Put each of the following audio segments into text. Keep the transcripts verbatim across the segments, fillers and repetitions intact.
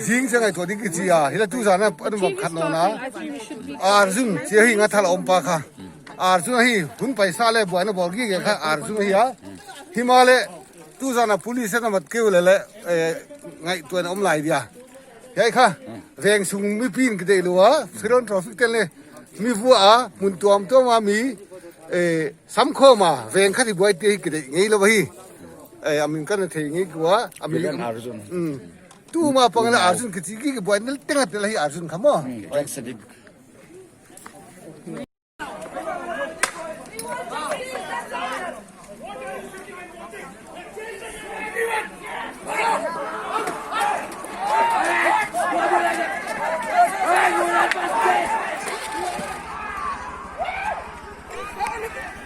Zing chiang ngaihtuah ding kichi a, hi la tuzan a, a nuam khat nawn a. Arjun, chi hi ngathal a om pa kha. Arjun hi, hun paisa leh buaina bawl gige kha, Arjun hi a. Himahleh, tuzan a police na mat keu leh leh, eh, ngaihtuahna om lai dia. Hiai kha, veng sung mipi'n kideih lou a, Phiron Traffic te'n leh, mi vua a, mun tuamtuam a mi, eh, samkhawm a, veng khat i buaite hi kideih ngeilou hi. Eh, a min ka na thei ngei kua, a min. Kiran Arjun. Mm. Tuma pang leh Arjun kichi ki buaina teng a tel hi Arjun kha maw. Mm, Jack Sadiq.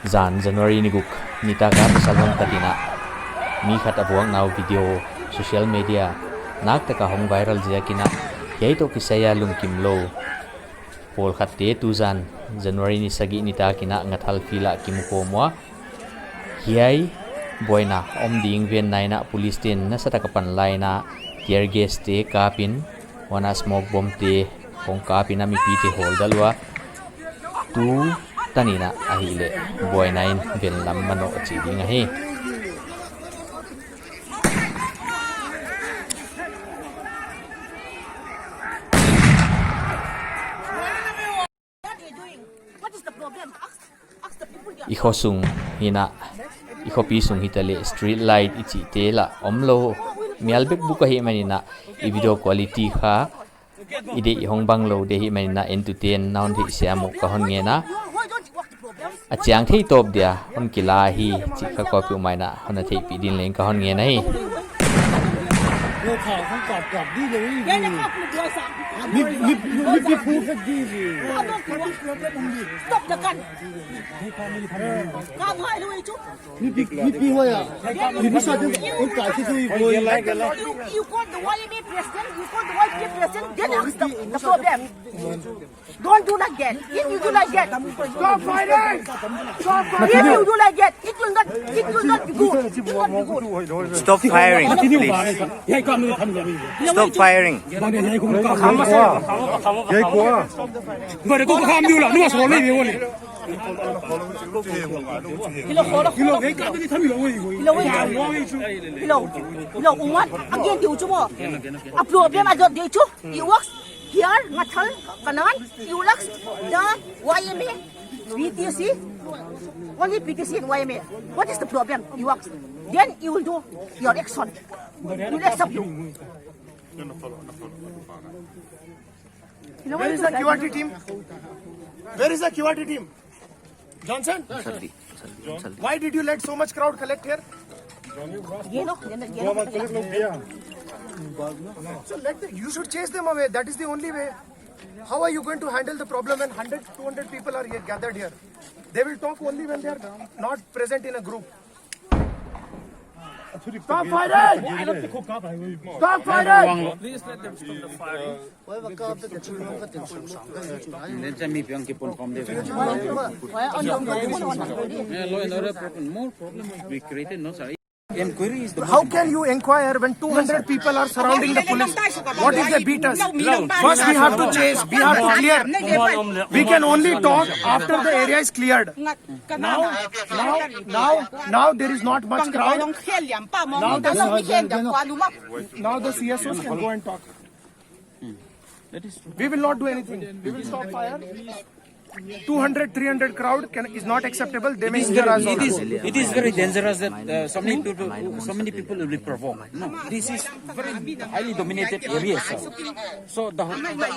Zan January ni guk nitak a pasal hon khat in a mi khat a vuakna uh video social media nak tak a hong viral ziak in a, hiai toh kisai a lungkim lou pawlkhatte tuzan January ni sagih nitak in a ngathal field ah kimu khawm ua. Hiai buaina om ding venna in a police te'n nasatak a pan lai in a tear gas te kap in, huan a smoke bomb te hong kap in a mipite hawldalh ua. Tu tan in a ahihleh buaina in venlam manoh a chi ding ahi. I khosung hi in a, i khopi sung hitaleh street light i chihte lah omlou mial bekbuk ahihman in a, i video quality kha i deih hong banglou deuh ahihman in a, entute'n na hon theihsiam uh ka hon ngen a. A chiang thei tawp dia hon kila hi chih kha kawpi mai in a hon a theihpih ding leng ka hon ngen ahi. Stop the gun. Come high, Louis, too. You, you call the Y M A president, you call the Y P A president, then ask the, the problem. Don't do like that. If you do like that, stop firing. Stop firing. If you do like that, it will not, it will not be good. It will not be good. Stop firing, please. Stop firing. Hello, hello, hello, hello, hello, Umar. Again, the Uchumo. A problem I got the Uchu. It works here, Mathal, Kanan. It works the Y M A, P T C. Only P T C and Y M A. What is the problem? It works. Then you will do your action. You will accept you. Where is the Q R T team? Where is the Q R T team? Johnson? Why did you let so much crowd collect here? So let the, you should chase them away. That is the only way. How are you going to handle the problem when hundred, two hundred people are here, gathered here? They will talk only when they are not present in a group. Stop firing! Stop firing! Please let them stop the firing. Law and order problem, more problems will be created, no, sir. Inquiry is the most important. How can you inquire when two hundred people are surrounding the police? What is the beat us? First we have to chase, we have to clear. We can only talk after the area is cleared. Now, now, now, now there is not much crowd. Now the, now the C S Os can go and talk. We will not do anything. We will stop fire. Two hundred, three hundred crowd can, is not acceptable. They may injure us also. It is, it is very dangerous that, uh, so many people, so many people will be provoked. No, this is very highly dominated area, sir. So the,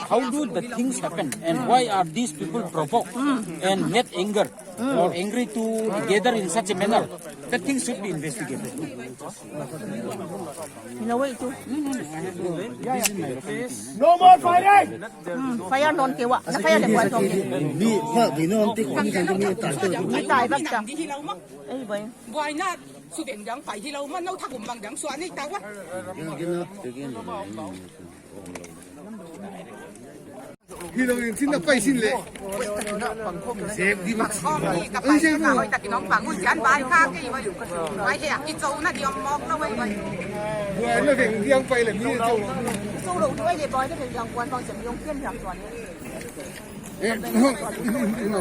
how do the things happen, and why are these people provoked and get anger or angry to gather in such a manner? The things should be investigated. No more firing! Hmm, fire non kewa. Na fire le buai tong. Mi, mi non ti ko mi kan mi ta. Mi tai bak ta. Ei, boy. Buai na, su den dang pai hilou man, no tha kum bang dang suan ni ta wa. Hi lo in chin na pai sin le. Sep di mak. Ka pai sin na hoi takin hong pang un chan bai kha kei bai. Bai he a kichou na di om mawk na bai bai. Buai na veng diang pai le mi chou. Chou lo bai le bai na veng diang kuan bang sem yong kian diang tuan. Eh, no.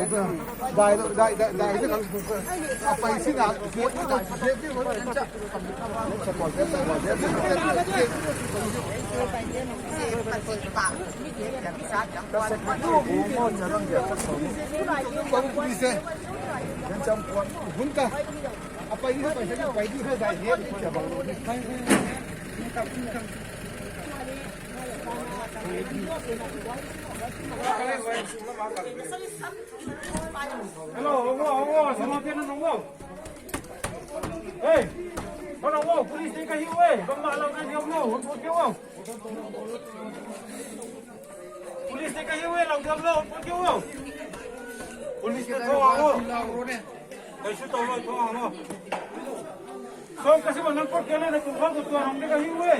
Dai, dai, dai, dai, dai. A pai sin na. Hello, hello, hello, hello, hello. Hey, hello, hello, police te ka hiu e, bang ma lau ka hiu lo, hon put ke wo. Police te ka hiu e, lau diam lo, hon put ke wo. Police te tho a wo. Kai su tau lo, tho a wo. So, kasi ma nang put ke le na kum ka tu a nang te ka hiu e.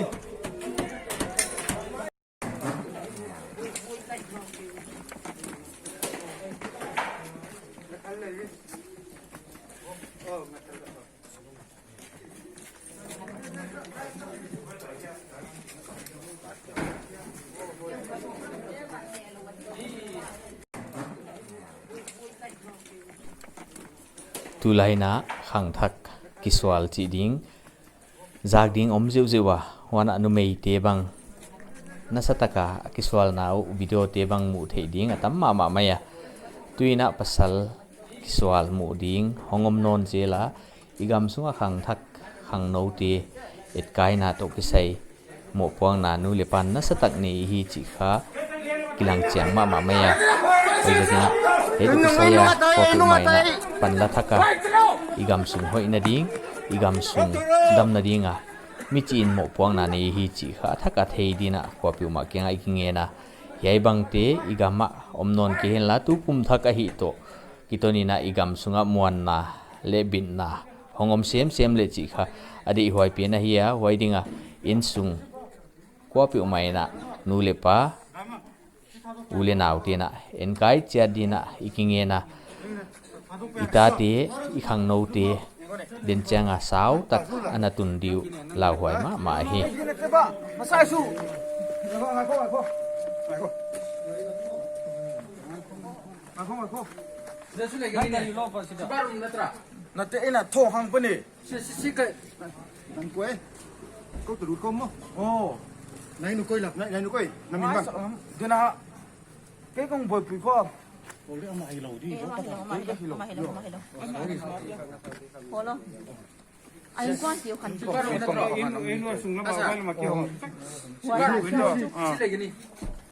Tulai in khangthak kisual chih ding, zak ding om ziauziau a, huan a numeite bang nasatak a kisualna uh video te bang muh theih ding a tam mahmah mai a. Tuin pasal kisual muh ding hong om nawn zel a, i gam sung a khangthak khangnoute etkaina toh kisai mohpuakna nu le pan nasatak nei hi chih kha kilang chiang mahmah mai a. Huaiziakin hiai toh kisai a kuapeuhmah in panla thak a, i gam sung hoihna ding, i gam sung damna ding a michih in mohpuakna nei hi chih kha a thak a thei dingin kuapeuhmah kiang ah i kingen a. Hiai bangte i gam ah om nawn kei henla, tukum thak ahih toh kiton in i gam sung ah muanna leh bitna hong om semsem leh chih kha a deihhuai pen ahi a, huai ding a insung kuapeuhmah in nu le pa, u le naute in enkai chiat dingin i kingen a, i tate, i khangnoute den chiang a sautak ana tun di uh lauhuai mahmah hi. Na te ina tho hang puni. Si, si, si, kai. Nang koi. Kau tu kau mo. Oh. Nai nu koi lap, nai, nai nu koi. Na min bang. Dena. Kei kong boi pui ko. Kau le ama hi lo di. Kei ka hi lo, ama hi lo, ama hi lo. Hello. Ai, kuan siu khan. Si, si, si, si.